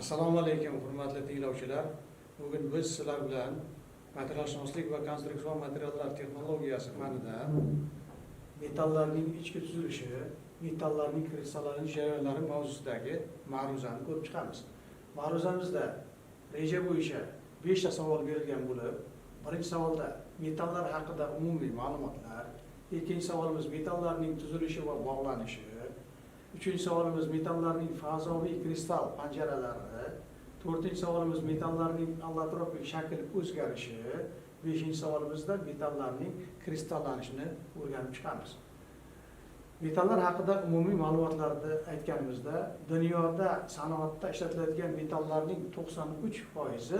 Assalomu alaykum, hurmatli tinglovchilar. Bugun biz sizlar bilan materialshunoslik va konstruksion materiallar texnologiyasi fanidan metallarning ichki tuzilishi, metallarning kristallanish jarayonlari mavzusidagi ma'ruzani ko'rib chiqamiz. Ma'ruzamizda reja bo'yicha 5 ta savol berilgan bo'lib, birinchi savolda metallar haqida umumiy ma'lumotlar, ikkinchi savolimiz metallarning tuzilishi va bog'lanishi, uchinchi savolimiz metallarning fazoviy kristal panjaralari, to'rtinchi savolimiz metallarning allotropik shakl o'zgarishi, beshinchi savolimizda metallarning kristallanishini o'rganib chiqamiz. Metallar haqida umumiy ma'lumotlarni aytganimizda, dunyoda sanoatda ishlatiladigan metallarning 93%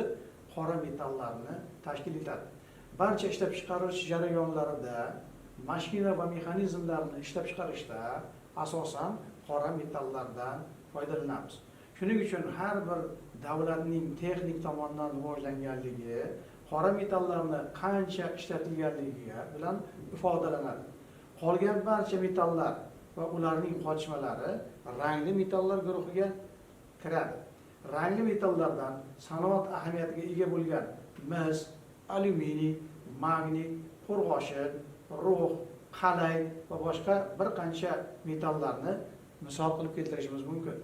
qora metallarni tashkil etadi. Barcha ishlab chiqarish jarayonlarida mashina va mexanizmlarni ishlab chiqarishda asosan qora metallardan foydalanamiz. Shuning uchun har bir davlatning texnik tomondan rivojlanganligi qora metallarni qancha ishlatilganligi bilan ifodalanadi. Qolgan barcha metallar va ularning qochmalari rangli metallar guruhiga kiradi. Rangli metallardan sanoat ahamiyatiga ega bo'lgan mis, alyuminiy, magniy, qo'rg'oshin, rux, qalay va boshqa bir qancha metallarni misol qilib keltirishimiz mumkin.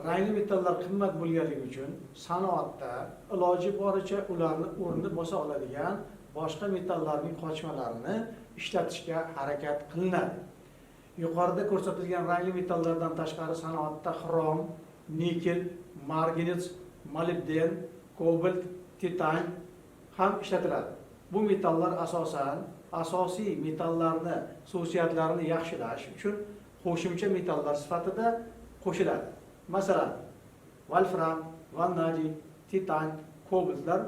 Rangli metallar qimmat bo'lganligi uchun sanoatda iloji boricha ularni o'rnini bosa oladigan boshqa metallarning qochmalarini ishlatishga harakat qilinadi. Yuqorida ko'rsatilgan rangli metallardan tashqari sanoatda xrom, nikel, marganets, molibden, kobalt, titan ham ishlatiladi. Bu metallar asosan asosiy metallarni xususiyatlarini yaxshilash uchun qo'shimcha metallar sifatida qo'shiladi. Masalan, volfram, vanadiy, titan, kobaltlar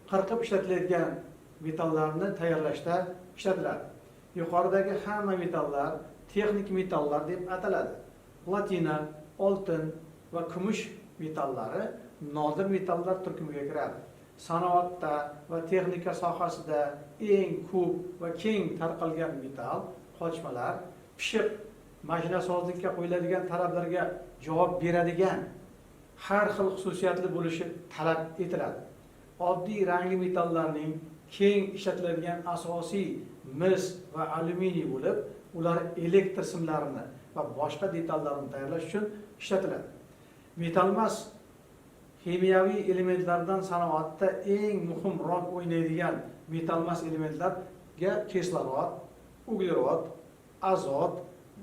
qirqib ishlatiladigan metallarni tayyorlashda ishlatiladi. Yuqoridagi hamma metallar texnik metallar deb ataladi. Platina, oltin va kumush metallari nodir metallar turkumiga kiradi. Sanoatda va texnika sohasida eng ko'p va keng tarqalgan metall qochmalar pishiq mashinasozlikka qo'yiladigan talablarga javob beradigan har xil xususiyatli bo'lishi talab etiladi. Oddiy rangli metallarning keng ishlatiladigan asosiy mis va alyuminiy bo'lib, ular elektr simlarini va boshqa detallarni tayyorlash uchun ishlatiladi. Metallmas ximiyaviy elementlardan sanoatda eng muhim rol o'ynaydigan metallmas elementlarga kislorod, uglerod, azot,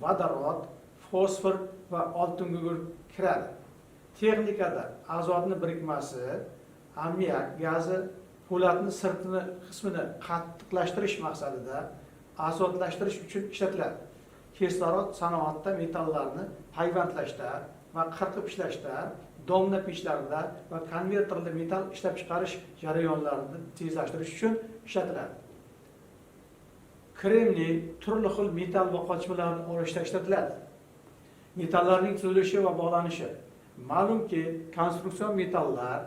vodorod, fosfor va oltingugurt kiradi. Texnikada azotni birikmasi, ammiak gazi po'latni sirtini qismini qattiqlashtirish maqsadida azotlashtirish uchun ishlatiladi. Kislorod sanoatda metallarni payvandlashda va qirqib ishlashda, domna pechlarida va konverterli metall ishlab chiqarish jarayonlarini tezlashtirish uchun ishlatiladi. Kremniy turli xil metall va qochmalarni olishda ishlatiladi. Metallarning tuzilishi va bog'lanishi. Ma'lumki, konstruksion metallar,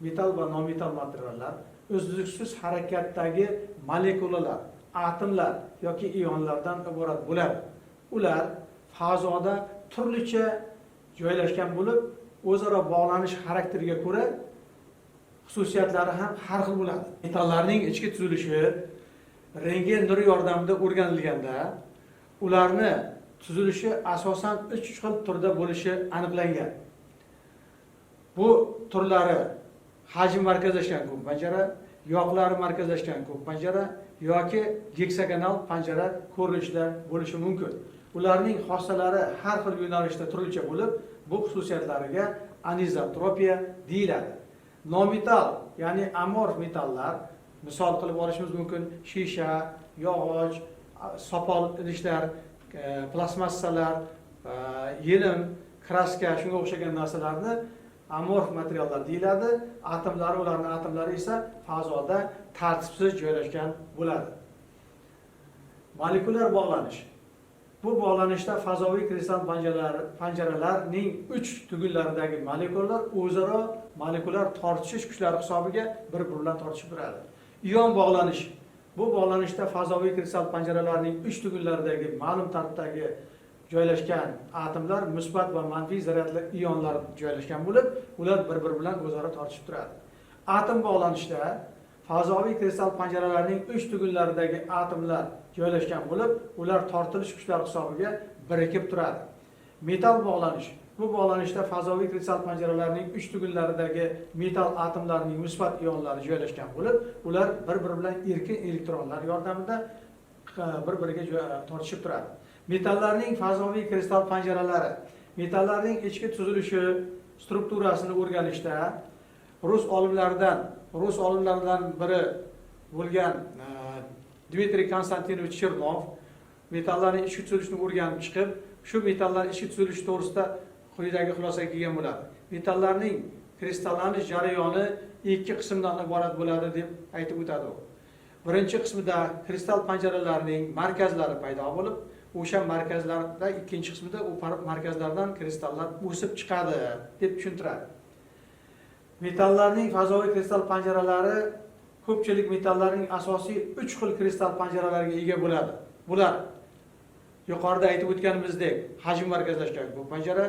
metall va nometall materiallar uzluksiz harakatdagi molekulalar, atomlar yoki ionlardan iborat bo'ladi. Ular fazoda turlicha joylashgan bo'lib, o'zaro bog'lanish xarakteriga ko'ra xususiyatlari ham har xil bo'ladi. Metallarning ichki tuzilishi rentgen nuri yordamida o'rganilganda, ularni tuzilishi asosan 3 xil turda bo'lishi aniqlangan. Bu turlari hajm markazlashgan ko'p panjara, yoqlari markazlashgan ko'p panjara yoki geksagonal panjara ko'rinishida bo'lishi mumkin. Ularning xossalari har xil yo'nalishda turlicha bo'lib, bu xususiyatlariga anizotropiya deyiladi. Nometall, ya'ni amorf metallar misol qilib olishimiz mumkin: shisha, yog'och, sopol idishlar, plastmassalar, yelim, kraska, shunga o'xshagan narsalarni amorf materiallar deyiladi. Atomlari, ularning atomlari esa fazoda tartibsiz joylashgan bo'ladi. Molekulyar bog'lanish. Bu bog'lanishda fazoviy kristal panjaralarning 3 tugunlaridagi molekulalar o'zaro molekulyar tortishish kuchlari hisobiga bir-biri bilan tortishib turadi. Ion bog'lanish. Bu bog'lanishda fazoviy kristal panjaralarning 3 tugunlaridagi ma'lum tartibdagi joylashgan atomlar musbat va manfiy zaryadli ionlar joylashgan bo'lib, ular bir-biri bilan o'zaro tortishib turadi. Atom bog'lanishda fazoviy kristal panjaralarning uch tugunlaridagi atomlar joylashgan bo'lib, ular tortilish kuchlari hisobiga birikib turadi. Metal bog'lanish. Bu bog'lanishda fazoviy kristal panjaralarning uch tugunlaridagi metal atomlarining musbat ionlari joylashgan bo'lib, ular bir-biri bilan erkin elektronlar yordamida bir-biriga tortishib turadi. Metallarning fazoviy kristal panjaralari. Metallarning ichki tuzilishi strukturasini o'rganishda rus olimlaridan biri bo'lgan Dmitriy Konstantinovich Chernov metallarning ichki tuzilishini o'rganib chiqib, shu metallar ichki tuzilishi to'g'risida quyidagi xulosaga kelgan bo'ladi. Metallarning kristallanish jarayoni ikki qismdan iborat bo'ladi, deb aytib o'tadi u. Birinchi qismida kristal panjaralarning markazlari paydo bo'lib, o'sha markazlarda, ikkinchi qismida u markazlardan kristallar o'sib chiqadi, deb tushuntiradi. Metallarning fazoviy kristal panjaralari. Ko'pchilik metallarning asosiy uch xil kristal panjaralarga ega bo'ladi. Bular, yuqorida aytib o'tganimizdek, hajm markazlashgan kub panjara,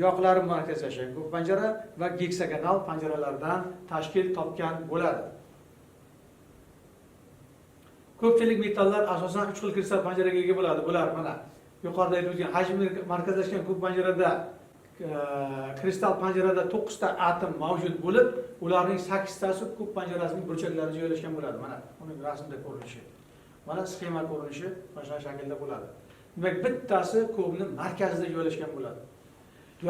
yoqlari markazlashgan kub panjara va geksagonal panjaralardan tashkil topgan bo'ladi. Ko'pchilik metallar asosan uch xil kristal panjaraga ega bo'ladi. Bular, mana, yuqorida aytib o'tgan hajm markazlashgan kub panjarada kristal panjarada to'qqizta atom mavjud bo'lib, ularning sakkiztasi kub panjarasining burchaklarida joylashgan bo'ladi. Mana uning rasmda ko'rinishi, mana sxema ko'rinishi mana shunaqa shaklda bo'ladi. Demak, bittasi kubni markazida joylashgan bo'ladi.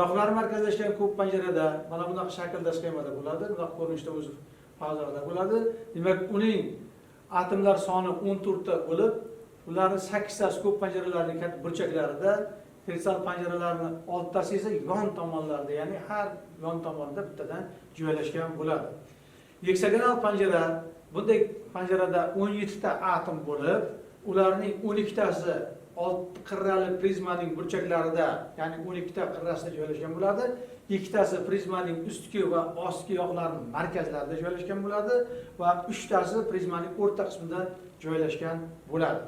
Yoqlari markazlashgan kub panjarada mana bunaqa shaklda, sxemada bo'ladi, bunaqa ko'rinishda, o'zi fazoda bo'ladi. Demak, uning atomlar soni 14 ta bo'lib, ularni sakkiztasi kub panjaralarining katta burchaklarida, kristal panjaralarni oltitasi esa yon tomonlarida, ya'ni har yon tomonida bittadan joylashgan bo'ladi. Geksagonal panjara. Bunday panjarada 17 ta atom bo'lib, ularning 12 tasi olti qirrali prizmaning burchaklarida, ya'ni 12 ta qirrasida joylashgan bo'ladi. Ikkitasi prizmaning ustki va ostki yoqlarining markazlarida joylashgan bo'ladi va uchtasi prizmaning o'rta qismida joylashgan bo'ladi.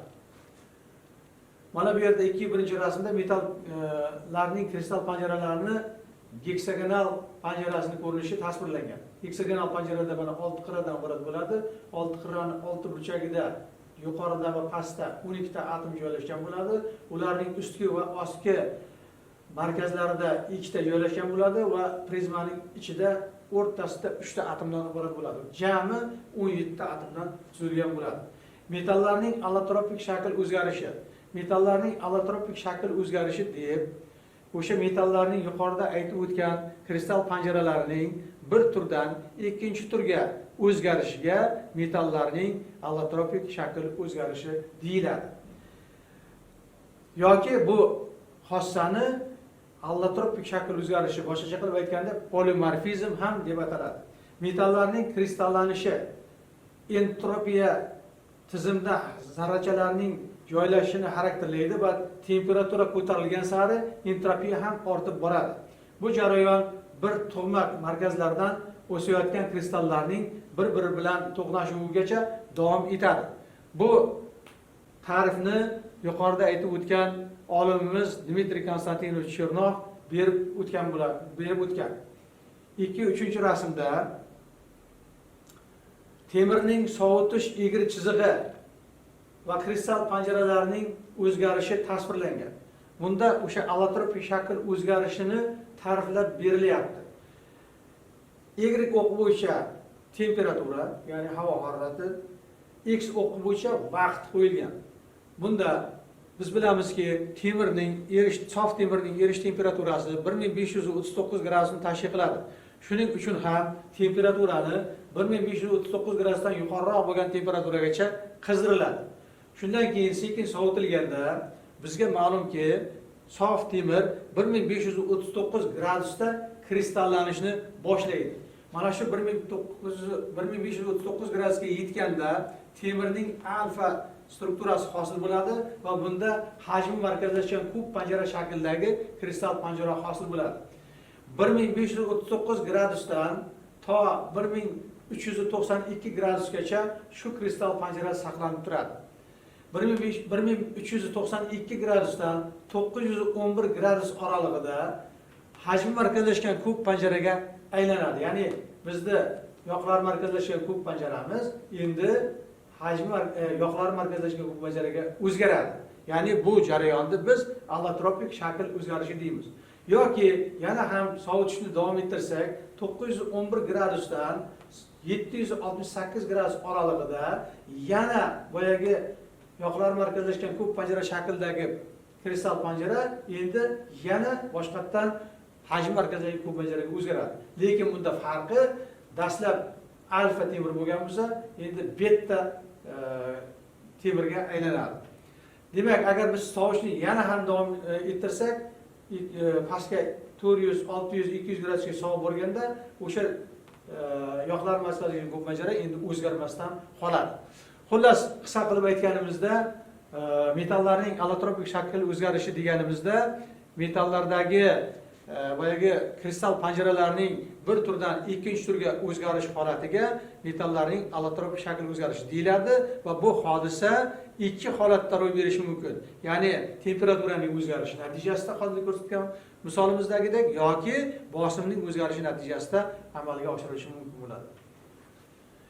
Mana bu yerda ikki birinchi rasmda metallarning kristal panjaralarini geksagonal panjarasini ko'rinishi tasvirlangan. Geksagonal panjarada mana olti qirradan iborat bo'ladi. Olti qirrani olti burchagida, yuqorida va pastda 12 ta atom joylashgan bo'ladi. Ularning ustki va ostki markazlarida ikkita joylashgan bo'ladi va prizmaning ichida, o'rtasida uchta atomdan iborat bo'ladi. Jami 17 ta atomdan tuzilgan bo'ladi. Metallarning allotropik shakl o'zgarishi. Metallarning allotropik shakl o'zgarishi deb o'sha metallarning yuqorida aytib o'tgan kristal panjaralarining bir turdan ikkinchi turga o'zgarishiga metallarning allotropik shakl o'zgarishi deyiladi yoki bu xossani allotropik shakl o'zgarishi, boshqacha qilib aytganda, polimorfizm ham deb ataladi. Metallarning kristallanishi. Entropiya tizimda zarrachalarning joylashishini xarakterlaydi va temperatura ko'tarilgan sari entropiya ham ortib boradi. Bu jarayon bir tug'ma markazlardan o'sayotgan kristallarning bir biri bilan to'qnashuvigacha davom etadi. Bu ta'rifni yuqorida aytib o'tgan olimimiz Dmitriy Konstantinovich Chernov berib o'tgan bo'ladi, berib o'tgan. Ikki uchinchi rasmda temirning sovutish egri chizig'i va kristal panjaralarining o'zgarishi tasvirlangan. Bunda o'sha allotropik shakl o'zgarishini ta'riflab berilyapti. Y o'qi bo'yicha temperatura, ya'ni havo harorati, x o'qi bo'yicha vaqt qo'yilgan. Bunda biz bilamizki, temirning erish, sof temirning erish temperaturasi 1539 gradusni tashkil qiladi. Shuning uchun ham temperaturani 1539 gradusdan yuqoriroq bo'lgan temperaturagacha qizdiriladi. Shundan keyin sekin sovitilganda, bizga ma'lumki, sof temir 1539 gradusda kristallanishni boshlaydi. Mana shu 1539 gradusga yetganda temirning alfa strukturasi hosil bo'ladi va bunda hajmi markazlashgan kub panjara shaklidagi kristal panjara hosil bo'ladi. 1539 gradusdan to 1392 gradusgacha shu kristal panjara saqlanib turadi. 1392 gradusdan 911 gradus oralig'ida hajmi markazlashgan kub panjaraga aylanadi. Ya'ni bizda yoqlar markazlashgan kub panjaramiz endi hajmi yoqlar markazlashgan kub panjaraga o'zgaradi. Ya'ni bu jarayonni biz allotropik shakl o'zgarishi deymiz. Yoki yana ham sovutishni davom ettirsak, 911 gradusdan 768 gradus oralig'ida yana boyagi yoqlar markazlashgan kub panjara shaklidagi kristal panjara endi yana boshqatdan hajm markazlashgan kub panjaraga o'zgaradi. Lekin bunda farqi dastlab alfa temir bo'lgan bo'lsa, endi beta temirga aylanadi. Demak, agar biz sovishni yana ham davom ettirsak, pastga 400, 600, 200 gradusga sovib borganda o'sha yoqlar markazlashgan kub panjara endi o'zgarmasdan qoladi. Xullas, qisqa qilib aytganimizda, metallarning allotropik shakl o'zgarishi deganimizda metallardagi boyagi kristal panjaralarning bir turdan ikkinchi turga o'zgarish holatiga metallarning allotropik shakl o'zgarishi deyiladi va bu hodisa ikki holatda ro'y berishi mumkin. Ya'ni temperaturaning o'zgarishi natijasida hozir ko'rsatgan misolimizdagidek yoki bosimning o'zgarishi natijasida amalga oshirilishi mumkin bo'ladi.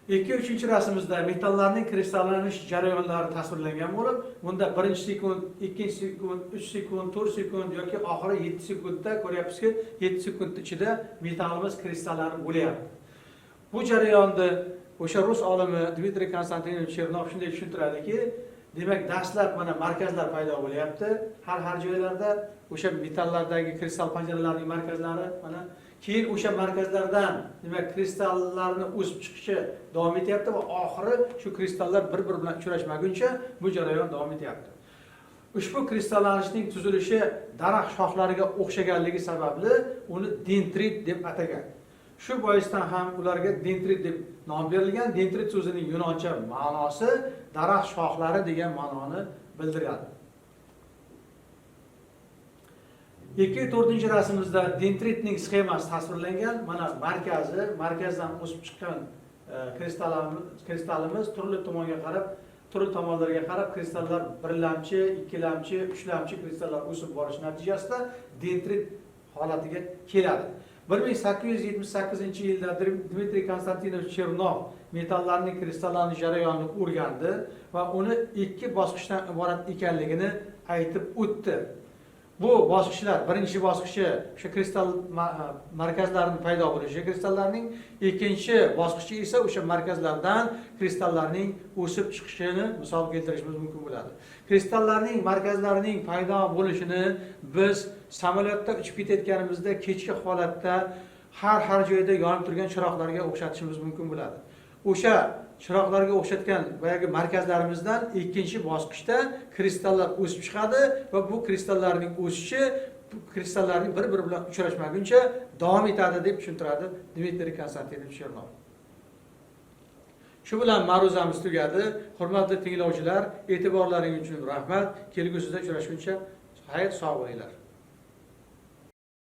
2-3 rasmimizda metallarning kristallanish jarayonlari tasvirlangan bo'lib, bunda 1 sekund, 2 sekund, 3 sekund, 4 sekund yoki oxiri 7 sekundda ko'ryapmizki, 7 sekund ichida metallimiz kristallanib bo'lyapti. Bu jarayonni o'sha rus olimi Dmitriy Konstantinovich Chernov shunday tushuntiradiki, demak, dastlab mana markazlar paydo bo'lyapti. Har joylarda o'sha metallardagi kristal panjaralarning markazlari mana, keyin o'sha markazlardan demak kristallarni o'sib chiqishi davom etyapti va oxiri shu kristallar bir-biri bilan uchrashmaguncha bu jarayon davom etyapti. Ushbu kristallanishning tuzilishi daraxt shoxlariga o'xshaganligi sababli uni dendrit deb atagan. Shu boisdan ham ularga dendrit deb nom berilgan. Dendrit so'zining yunoncha ma'nosi daraxt shoxlari degan ma'noni bildiradi. 2-4 rasmimizda dendritning sxemasi tasvirlangan. Mana markazi, markazdan o'sib chiqqan kristalimiz turli tomonga qarab, turli tomonlarga qarab kristallar birlamchi, ikkilamchi, uchlamchi kristallar o'sib borish natijasida dendrit holatiga keladi. 1878-yilda Dmitriy Konstantinovich Chernov metallarning kristallanish jarayonini o'rgandi va uni ikki bosqichdan iborat ekanligini aytib o'tdi. Bu bosqichlar, birinchi bosqichi o'sha kristal markazlarining paydo bo'lishi, kristallarning ikkinchi bosqichi esa o'sha markazlardan kristallarning o'sib chiqishini misol keltirishimiz mumkin bo'ladi. Kristallarning markazlarining paydo bo'lishini biz samolyotda uchib ketayotganimizda kechki holatda har joyda yonib turgan chiroqlarga o'xshatishimiz mumkin bo'ladi. O'sha chiroqlarga o'xshatgan boyagi markazlarimizdan ikkinchi bosqichda kristallar o'sib chiqadi va bu kristallarning o'sishi kristallarning bir-biri bilan uchrashmaguncha davom etadi deb tushuntiradi Dmitriy Konstantinovich Chernov. Shu bilan ma'ruzamiz tugadi. Hurmatli tinglovchilar, e'tiborlaringiz uchun rahmat. Kelgusida uchrashguncha xayr, sog' bo'linglar.